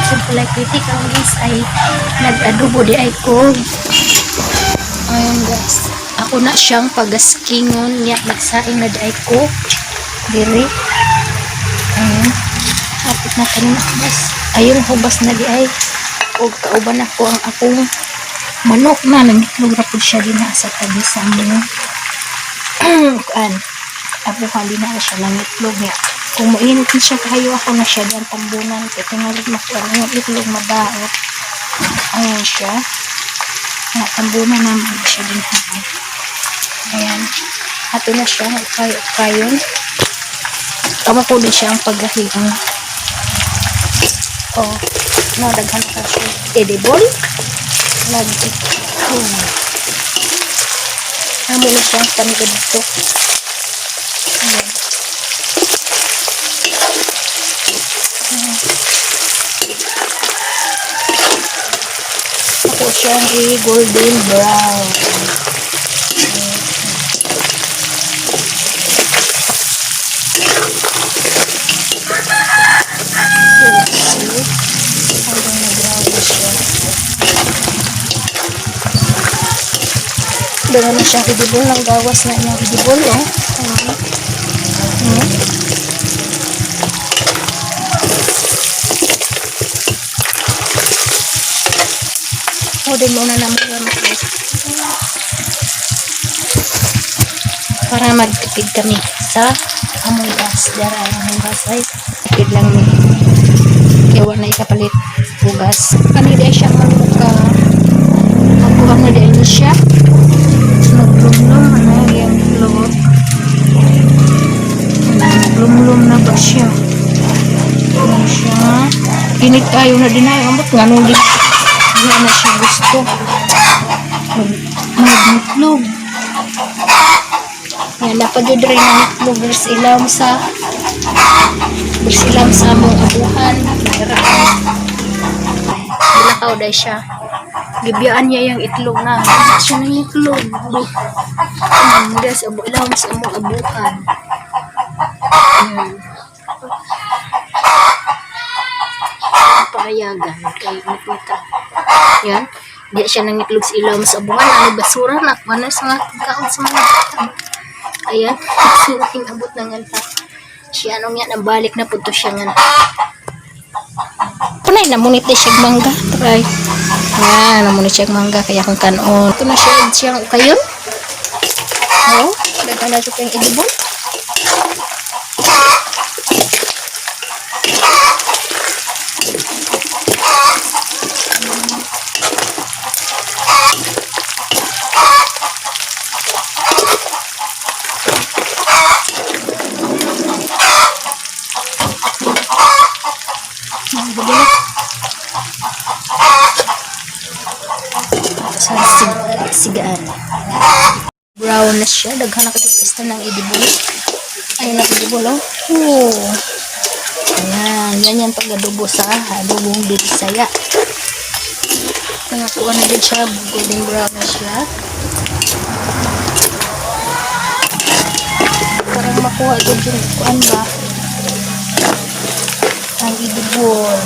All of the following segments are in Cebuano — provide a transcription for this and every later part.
Simple Life Beauty. Karon, guys, ay nag-adobo diay ko. Ayun, guys. Ako na siyang pagaskingon niya, nagsaing na diay ko. Diri. Ayun. Hapit na kanina hubas. Ayun, hubas na diay. Og kauban ako ang akong manok na nangitlog ra pud siya dinha sa tabi sa among kuan. Abuhan din na siya nangitlog niya. Kung mainit na siya kayo, ako na siya diyan tambunan kay tingali makuha ang itlog madaot. Ayan siya. Na tambunan naman siya din ha. Ayan. Ato na siya ukay-ukayon. Tama ko din siya ang paggahiang. Oh, no, daghan ka siya. Edible. Nag Amo na siya ang panigad dito. Ayan. Ayan. Ako siyang i-golden brown. Let's see. Hanggang na-brown na siya. Dala na siyang edible. Nang gawas na niyang edible, oh. Ayan. Ayan. O, din muna naman gamit para magtipid kami sa among gas. Dara ang among gas ay tipid lang mi. Kaya wala na ikapalit bugas. Kanina siya mamuka. Magkuha na din siya. Naglumlum ano yung itlog. Naglumlum na ba siya? Ano siya? Init kayo na din ay. Ambot nga nung di di na siya gusto. Magmutlog. Yan, dapat yun rin ang itlog versilam sa among abuhan. Naira. Bilakaw dahil siya. Gibiyaan niya yung itlog na. Wala siya ng itlog. Guys, abo ilam sa among abuhan. Ayan. Paayagan kay nagmita. Yan. Di siya nangitlog sa ilawom sa abuhan. Ano basura na? Ano sa nga pagkaon sa mga bata. Ayan. Basura king abot na nga ta. Siya anong yan, nabalik na po to siya nga. Kunay, namunit na siya mangga. Try. Yan, namunit siya mangga. Kaya kung kanon. Ito na siya, siyang ukayon. Oh, daghan na siya kayong edibon. Ang gulo. Sa sigaan. Brown na siya. Daghan na kayo pista ng edibon. Ayun ang edibon, oh. Oh. Ayan. Yan yan pag-adobo sa adobong Bisaya. Nakakuha na din siya. Golden brown na siya. Parang makuha doon yung kuan ba? Ang edibon.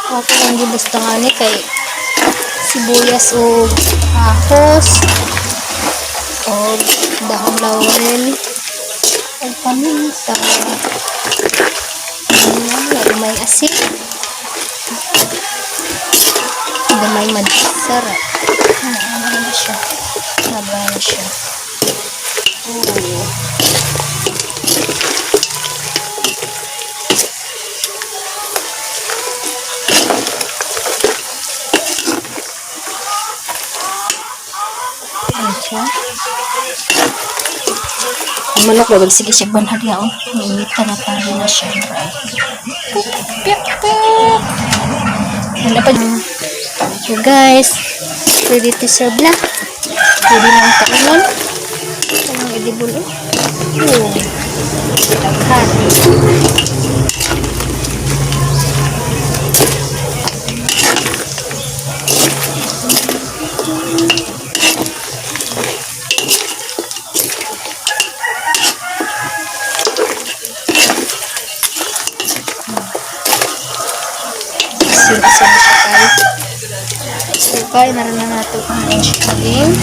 Okay lang di basta nga ni kay sibuyas o ahos o dahon laurel o paminta. Ayan, may asin. Gamay magsarap. Ano, ano na siya? Nabra na siya. Oh. Ano siya? Ang manok ba? Sige siya banhad niya, oh. May na na siya. Right. Pip, pip. Wala pa. So guys, ready to serve na. Pwede na ang kainon. Anong edible, oh. Oh. Daghan. Asa na siya kay. So, kay naran na nato ang saging.